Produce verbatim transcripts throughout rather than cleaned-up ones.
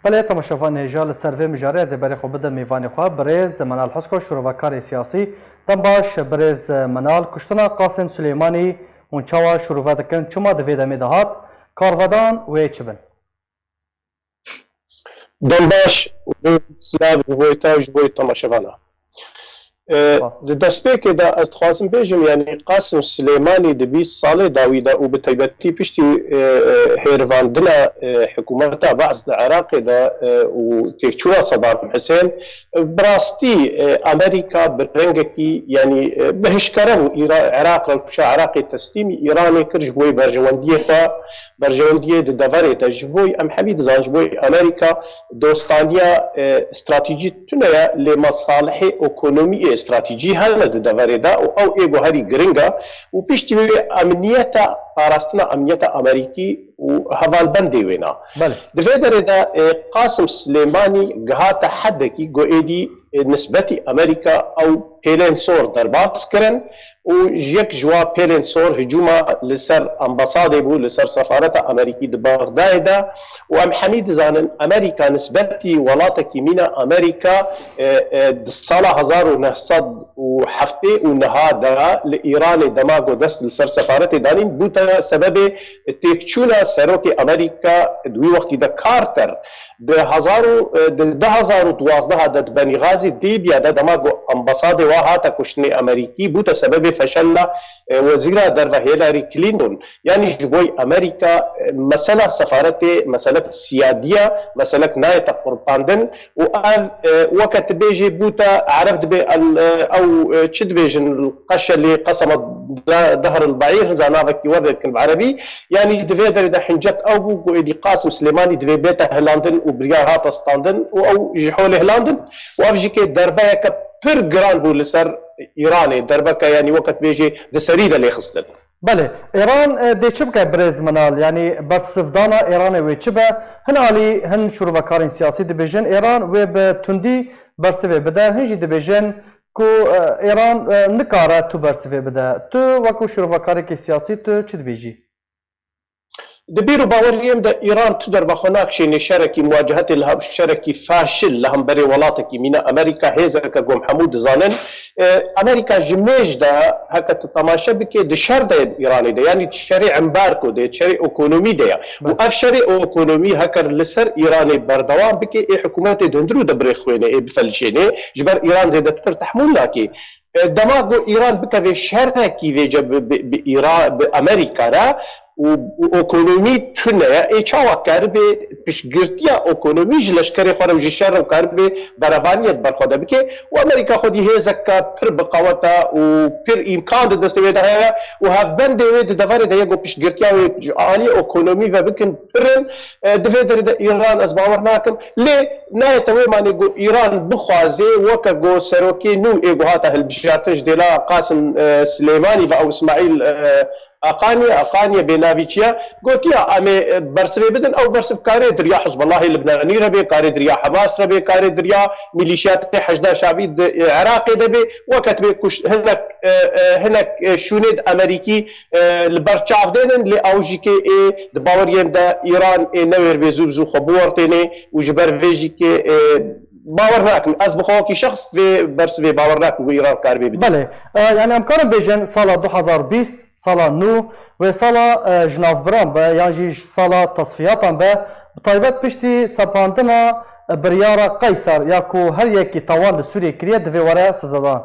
Belê, temaşevan hêja, li ser vê mijarê ez ê berê xwe bidim mêvanê xwe, birêz Menal Husko, şîrovekarê siyasî. Dem baş, birêz Menal, kuştina Qasim Silêmanî hûn çawa şîrove dikin, çima di vê demê de hat, karvedan wê çi bin? Dem baş û silav ji bo te û ji bo temaşevana. E, Spas. Di destpêkê de ez dixwazim bêjim, yanî Qasim Silêmanî di bîst salê dawî de û bi taybetî piştî, e, e, hêrvandina, e, hikûmeta Be'es di Iraqê de, e, û têkçûna Sedam Hisên, e, bi rastî, e, Amerîka bi rengekî, yanî, e, bi hişkere bû Îra-, Iraq, rewşa Iraqê teslîmî Îranê kir ji bo berjewendiyê xwe, berjewendiyê di deverê de ji bo em hemî dizan ji bo Amerîka dostaniya, e, stratejî tune ye, lê mesalihê ekonomiyê stratejî hene di deverê de û ew ê guherî giring e û piştî wê emniyeta, parastina emniyeta Amerîkî û hevalbendê wê ne. Belê. Di vê derê de, e, Qasim Silêmanî gihate hedekî ku êdî, e, nisbetî Amerîka ew pêlên sor derbas kirin û yek ji wa pêlên sor hicûma li ser ambasadê bû, li ser sefareta Amerîkî di Bexdayê de û em hemî dizanin Amerîka nisbetî welatekî mîna Amerîka, e, e, di sala hezar û neh sed û heftê û niha de li Îranê dema ku dest li ser sefaretê danîn bûte sebebê têkçûna serokê Amerîka di wî wextî de Carter. Di hezar û, e, di du hezar û duwazdeh de di Benîgazî, Lîbya de dema ku ambasadê wa hate kuştinê Amerîkî bûte sebebê feşelna, e, wezîra derve Hillary Clinton. Yanî ji bo Amerîka, e, mesela sefaretê meselek siyadî ye, meselek nayête qurbandin û ev, e, weke tu bêjî bûte, ereb dibê el, e, ew, e, çi dibêjin, qeşe lê qeseme de-, dehr el be'îr, hinza navekî we vê dikin bi erebî. Yanî di vê derê de hincet ew bû ku êdî Qasim Silêmanî divê bête hilandin û biryar hate standin û ew ji holê hilandin û ev jî kê derbeyeke pir giran bû li ser Îranê, derbeke yanî weke tu bêjî di serî de lê xistin. Belê, Îran, e, dê çi bike birêz Minal? Yanî bersivdana Îranê wê çi be? Hin alî, hin şûrovekarên siyasî dibêjin Îran wê bi tundî bersivê bide, hin jî dibêjin ku, e, Îran, e, nikare tu bersivê bide. Tu wekû şûrovekareke siyasî tu çi dibêjî? Di bîr û baweriyê min de Îran tu derba xwe nakişênê şerekî, muwacehetê li hem-, şerekî faşil li hemberê welatekî mîna Amerîka, hêzeke ku em hemû dizanin. E, Amerîka ji mêj de heke tu temaşe bikê di şer de ye di Îranê de, yanî di şerê embargo de ye, di şerê ekonomî de ye. Û Belê. ev şerê ekonomî heker li ser Îranê berdewam bike, ê hikûmetê di hundirû de birêxwêne, ê bifelişêne, ji ber Îran zêdetir tehmûl nake. E, dema ku Îran bikeve şerekî vêce bi, bi, bi Îra-, bi Amerîka re û, û ekonomî tune ye, ê çawa karibe piştgirtiya ekonomî ji leşkerê xwe re û ji şer re û karibe berevaniyê di ber xwe de bike û Amerîka xwedî hêzeke pir biqewet e û pir îmkan di destê wê de heye û hevbendê wê di deverê de ye ku piştgirtiya wê ji aliyê ekonomî ve bikin pir in. E, di vê derê de Îran ez bawer nakim. Lê nayête wê manê ku Îran bixwaze weke ku serokê nû ê ku hate hilbijartin ji dêla Qasim, e, Silêmanî ve ew Îsmaîl, e, Aqanî, Aqanî bênavî çi ye, gotiya em ê, e, bersivê bidin, ew bersiv karê di riya Hizbulahê Libnanî re bê, karê di riya Hamas re bê, karê di riya milîşiyatê Heşda Şabî di, e, Iraqê de bê, weke dibê kuş-, hinek, e, e, hinek, e, şûnê di Amerîkî, e, li ber çav dênin, lê ew jî kê ê di baweriyê min de Îran ê newêr bê zû bi zû xwe biwertênê û ji ber vê jî kê, e, bawer nakim. Ez bi xwe wekî şexs vê bersivê bawer nakim ku Îran karibê bide. Belê. E, yani em karin bêjin sala du hezar bîst, sala nû wê sala, e, ji navbiran be yan jî ji sala tasfiyatan be, bi taybet piştî sepandina, e, biryara Qeyser ya ku her yekî tawan li Sûriyê kiriye divê were sizedan.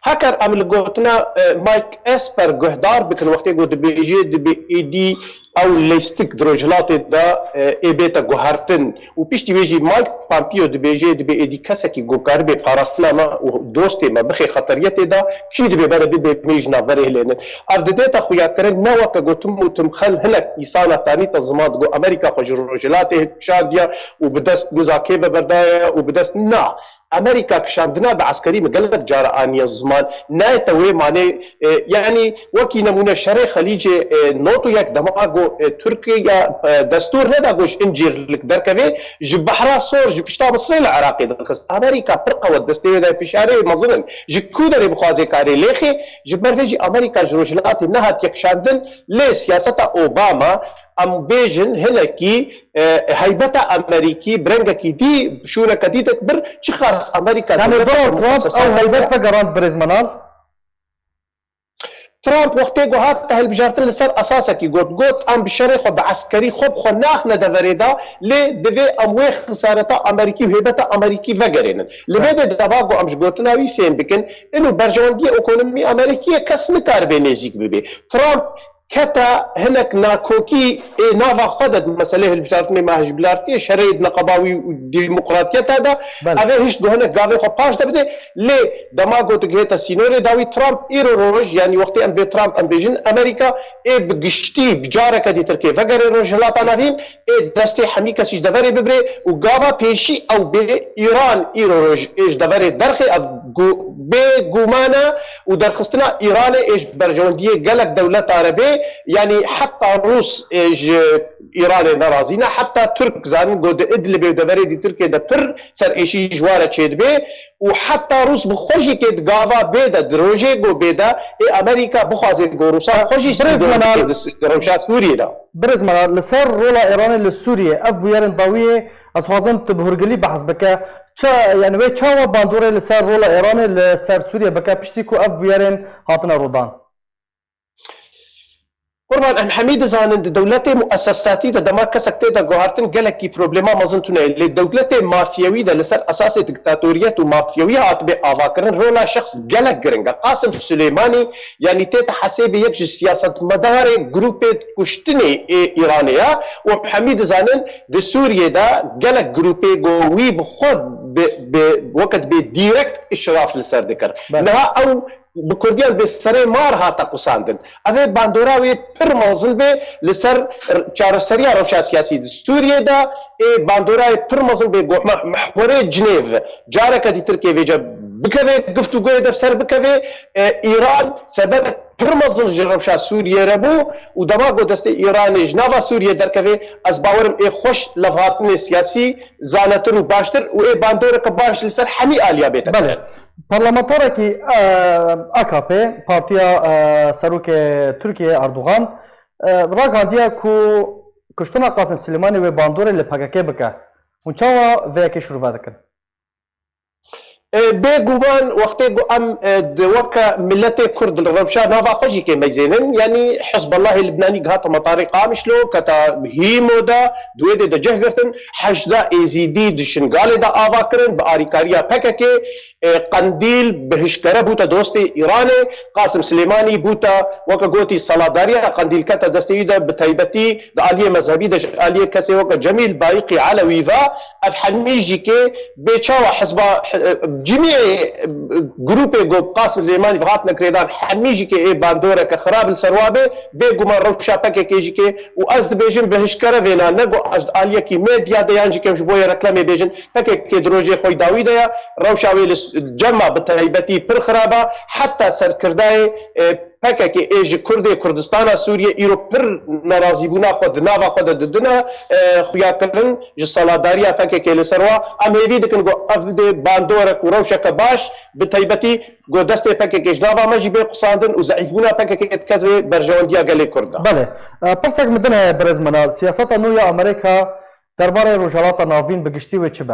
Heker em li gotina, e, Mike Esper guhdar bikin, wextê ku dibêje, dibê êdî ew lêstik di rojhilatê de, e, ê bête guhertin û piştî wê jî Mike Pompeo dibêje, dibê êdî kesekî ku karibê parastina me û dostê me bixê xeteriyetê de, kî dibê bere bibê mêj navberê hilênin. Ev didête xuyakirin, ne weke gotim û timxel hinek îsana tanîte ziman, digo Amerîka xwe ji rojhilatê kişandiye û bi dest nizakê ve berdaye û bi dest na. Amerîka kişandina bi eskerî min gelek cara aniye ziman. Nayête wê manê, e, yanî wekî nemûne şerê Xelîcê, e, not û yek dema ku, e, Tirkiye, e, destûr neda ku ji Încîrlik derkeve, ji Behra Sor, ji pişta Misrê li Iraqê dixist. Amerîka pir qewet destê wê de fişarê mezin in. Ji ku derê bixwaze karê lêxê, ji ber vê jî Amerîka ji rojhilatê nehatiye kişandin, lê siyaseta Obama em bêjin hinekî, e, heybeta Amerîkî bi rengekî dî, şûneke dî dikbir, çiqas Amerîka Yani dewleta Donald Trump ew muessesateke heybet vegerand birêz Menal? Trump wextê ku hate hilbijartin li ser esasekî got, got, em bi şerê xwe, bi eskerî xwe bi xwe naxine deverê de, lê divê em wê xisareta Amerîkî û hêbeta Amerîkî vegerênin. Li vê de dema ku em ji gotina wî fêm bikin, ino berjewendiyê ekonomî Amerîkiyê kes nikaribe nêzîk bibe. Trump kete hinek nakokî ê nava xwe de di meselê hilbijartinê me hişbilartiyê, şerê di neqeba wî û demokratiyeta de, Belê. Ev ê hişt ku hinek gavê xwe paş de bide, lê dema ku digihête sînorê dawî Trump îro roj, yanî wextê em bê Trump em bêjin Amerîka, ê bi giştî bi careke dî Tirkê vegerê Rojhilata Navîn, ê destê hemî kesî ji deverê bibirê û gava pêşî ew bê Îran îro roj ê ji deverê derxê ev gu-, bê guman e û derxistina Îranê ê ji berjewendiyê gelek dewleta re bê, yanî heta Rûs ê ji Îranê nerazî ne, heta Tirk zanin ku di Idlibê û deverê dî Tirkê de pir serêşî ji wa re çêdibe û heta Rûs bi xwe jî kê di gava bê de, di rojê ku bê de, ê Amerîka bixwaze ku Rûsa xwe jî Birêz sînor Menal, bike di Su-, di rewşa Sûriyê de. Birêz Menal, li ser rola Îranê li Sûriyê, ev bûyerên dawiyê ez xwazim tu bi hûrgilî behs bike. Ça-, yani wê çawa bandorê li ser rola Îranê li ser Sûriyê bike piştî ku ev bûyerên hatine rûdan? Qurban, em hemî dizanin, di dewletê muessesatî de dema kesek tê de guhartin, gelekî problema mezin tune ye. Lê dewletê mafyewî de li ser esasê diktatoriyet û mafyewî hatibe avakirin, rola şexs gelek giring e. Qasim Silêmanî, yanî tête hesêbê yek ji siyasetmedarê grûpê kuştinê ê Îranê ye û em hemî dizanin, di Sûriyê de gelek grûpê ku wî bi xwe bi, bi, weke dibê dîrekt îşraf li ser dikir. Belê. Niha ew bi kurdiyan bê serê mar hate qusandin. Ev ê bandora wê pir mezin bê li ser r-, çareseriya rewşa siyasî di Sûriyê de, ê bandora wê pir mezin bê ku me-, mehwerê Cinêv careke dî Tirkiyê vêce bikeve, giftûgoyê de ser bikeve, e, Îran sebeb pir mezin ji rewşa Sûriyê re bû û dema ku destê Îranê ji nava Sûriyê derkeve, ez bawerim ê xweş levhatinê siyasî zanetir û baştir û ê bandoreke baş li ser hemî aliya bête Belê. kirin. Parlamenterekî, e, A K P, Partiya, e, Serokê Tirkiyê Erdogan, e, ragihandiye ku kuştina Qasim Silêmanî wê bandorê li P K K bike. Hûn çawa vê yekê şirove dikin? E, bêguman wextê ku em, e, di weke miletê Kurd li rewşa nava xwe jî kê meyzênin, yanî Hizbellahê Libnanî gihate metarê Qamişlo, keta Hîmo de, di wê dê de cih girtin, Heşda Êzîdî di Şingalê de ava kirin, bi arîkariya P K K, e, Qendîl bi hişkere bûte dostê Îranê, Qasim Silêmanî bûte, weke gotî, seladariya Qendîl kete destê wî de, bi taybetî di aliyê mezhebî de ji aliyê kesê weke Cemîl Bayiqî Elewî ve, ev hemî jî kê bê çawa hizba, e, cimiyê, e, grûpê ku Qasim Silêmanî ve hatine girêdan, hemî jî kê ê bandoreke xirab li ser wa bê, bêguman rewşa P K K jî kê û ez dibêjim bi hişkere vêna, ne ku ez di aliyekî medya de yan jî kêm ji bo yê reklamê bêjin, P K K di rojê xwe dawî de ye, rewşa wê li s-, cema bi taybetî pir xirab e, heta serkirdayê, e, P K K ê ji Kurdê Kurdistana Sûriyê îro pir nerazîbûna xwe di nava xwe de didine, e, xuyakirin ji seladariya P K K li ser wa. Em hêvî dikin ku ev dê bandorek û rewşeke baş, bi taybetî ku destê P K K ji nava me jî bê qusandin û zeîfbûna P K K dikeve berjewendiya gelê Kurd de. Belê. E, pirsek min din heye, birêz Menal. Siyaseta nû ya Amerîka derbarê Rojhilata Navîn bi giştî wê çi be?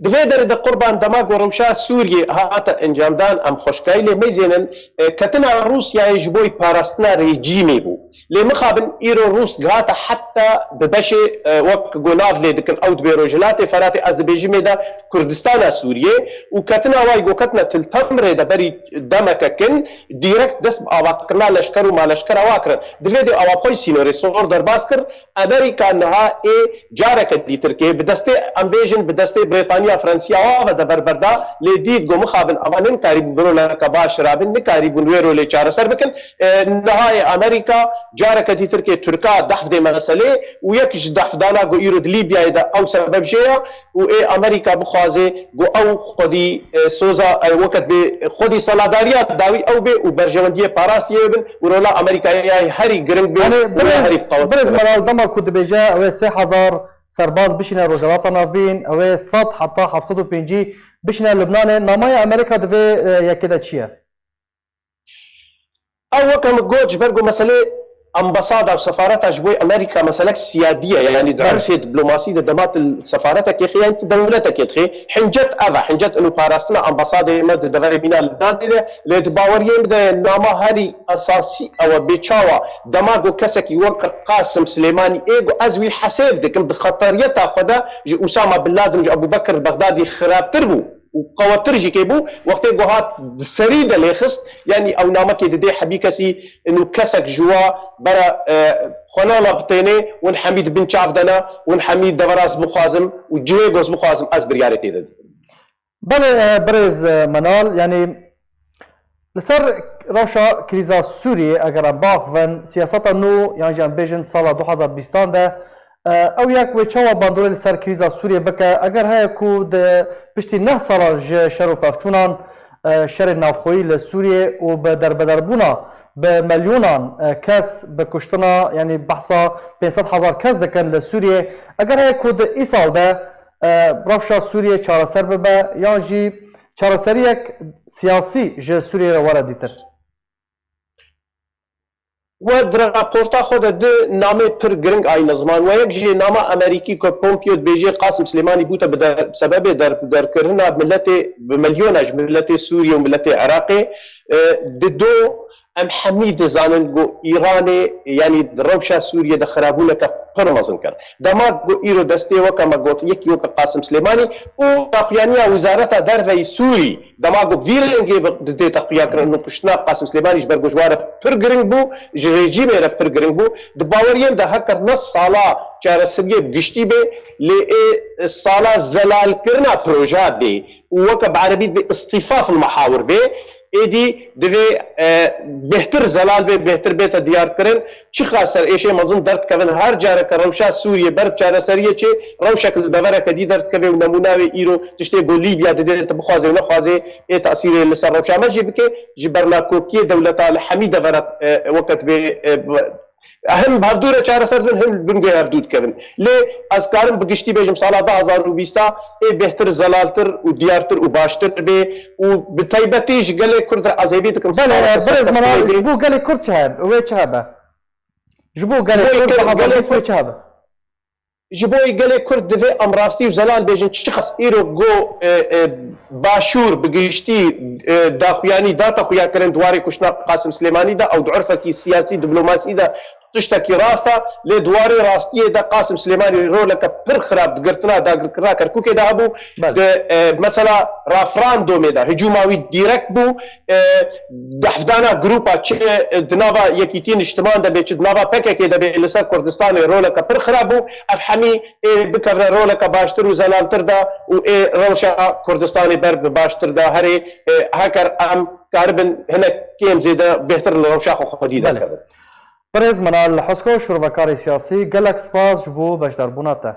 Di vê derê de, Qurban, dema ku rewşa Sûriyê hate encamdan, em xweşikayî lê meyzênin, e, ketina Rûsyayê ji bo parastina rejîmê bû. Lê mixabin îro Rûs gihate heta bi beşê, e, wek ku nav lê dikin, ew dibê Rojhilatê Feratê, ez dibêjim ê de Kurdistana Sûriyê û ketina wayî ku ketine Til Temrê de berî demeke kin, dîrekt dest bi avakirina leşker û maleşkera wa kirin. Di vê dê awa xwe yî sînorê sor derbas kir, Amerîka niha ê careke dî Tirkiyê bi destê, em bêjin, bi destê Brêtaniya, Fransiya wa ve dever berda, lê dît ku mixabin ava nikarîbûn bi roleke baş rabin, nikarîbûn wê rolê çareser bikin. E, niha ê Amerîka careke dî Tirkiyê Tirka dehf dê meselê û yek ji dehfdana ku îro di Lîbyayê de ew sebeb jê ye û ê Amerîka bixwaze ku ew xwedî, e, soza, e, weke dibê xwedî seladariya dawî ew bê û berjewendiyê parastiyê bin û rola Amerîkayê ya herî giring bê Yanî û ya birêz, herî qewet birêz bibe. Meral dema ku dibêje ew ê sê hezar serbaz bişîne Rojhilata Navîn, ew ê sed heta heft sed û pêncî bişîne Libnanê, namaya Amerîka di vê, e, yekê de çi ye? Ew weke min got, ji ber ku meselê Ambasada û sefareta ji bo Amerîka meselek siyadî ye, yanî di Belê. Erfê diplomasî de dema tu sefaretekê xê yan tu dewletekê dixê, hincet ev e, hincet û parastina ambasadê me di deverê mîna li dadê de, lê di baweriyê min de nama herî esasî ew e, bê çawa dema ku kesekî weke Qasim Silêmanî ê ku ez wî hesêb dikim, di xeteriyeta xwe de ji Usama bin Laden û ji Ebû Bekir Bexdadî xirabtir bû û qewettir jî kê bû, wextê ku hat di serî de lê xist, yanî ew namekê didê hebî kesî, û kesek ji wa bera, e, xwenana bitênê, win hemî di bin çav de ne, win hemî devera ez bixwazim û cihê ku ez bixwazim ez biryarê tê de didim. Belê, e, birêz, e, Menal, yanî li ser rewşa krîza Sûriyê eger em biaxivin, siyaseta nû yan jî em bêjin sala du hazar bîstan de, e, ew yek wê çawa bandorê li ser krîza Sûriyê bike, eger heye ku di piştî neh sala ji şer û pevçûnan, e, şerê navxweyî li Sûriyê û bi derbederbûna bi milyonan, e, kes, bi kuştina, yanî behsa pênc sed hezar kes dikin li Sûriyê, eger heye ku di îsal de, e, rewşa Sûriyê çareser bibe yan jî çareseriyek siyasî ji Sûriyê re were dîtin? We di raporta xwe de du namê pir giring ayne ziman. We yek jê nama Amerîkî ku Pompeo dibêje Qasim Silêmanî bûte bi der-, sebebê der-, derkirina miletê, bi milyona ji miletê Sûriyê û miletê Iraqê. E, di do em hemî dizanin ku Îranê, yanî di rewşa Sûriyê de xirabûneke pir mezin kir. Dema ku îro destê weke me got, yekî weke Qasim Silêmanî û daxuyaniya Wizareta Derve yî Sûrî, dema ku vî rengê bi, didê teqwiyakirin û kuştina Qasim Silêmanî ji ber ku ji wa re pir giring bû, ji rejîmê re pir giring bû. Di baweriyê min de heker ne sala çareseriyê bi giştî bê, lê ê sala zelalkirina proja bê û weke bi erebî dibê îstîfaf mehawir bê, êdî divê, e, bêhtir zelal bê, bêhtir bête diyarkirin. Çiqas ser êşê mezin derdikevin, her careke rewşa Sûriyê ber çareseriyê çê, rewşek li devereke dî derdikeve û nemûna wê îro tiştê ku Lîbya didê tu bixwazê û nexwazê ê tesîrê li ser rewşa me jî bike, ji bernakokiyê dewleta li hemî devera, e, weke dibê, e, bi-, him bi hevdû re çareser dibin, him bingê hevdû dikevin. Lê ez karim bi giştî bêjim, sala du hazar û bîsta ê bêhtir, zelaltir û diyartir û baştir bê û bi taybetî ji gelê Kurd re ez hêvî dikim. Belê, sala e, birêz Menal, ji bo gelê Kurd çi hebe? Wê çi hebe? Ji bo gelê Ji bo Kurd gelê, du hazar bîst wê çi hebe? Ji bo gelê Kurd divê em rastî û zelal bêjin, çiqas îro go, e, e, Başûr bi giştî, e, daxuyanî date xuyakirin di warê kuştina Qasim Silêmanî de, ew di urfekî siyasî, diplomasî de tiştekî rast e, lê di warê rastiyê de Qasim Silêmanî roleke pir xirab di girtina dagirkirina Kerkûkê de hebû. Belê. Di, e, mesela referandomê de hicûma wî dîrekt bû, e, dehfdana grûpa çi, e, di nava Yekîtî Niştiman de bê, çi di nava P K K de bê, li ser Kurdistanê roleke pir xirab bû. Ev hemî ê bikevre roleke baştir û zelaltir de û ê rewşa Kurdistanê ber bi baştir de herê, e, heker em karibin hinek kêm zêde bêhtir li rewşa xwe xwedî Belê. Derkevin. Birêz Menal Husko, şûrovekarê siyasî, gelek spas ji bo beşdarbûna te.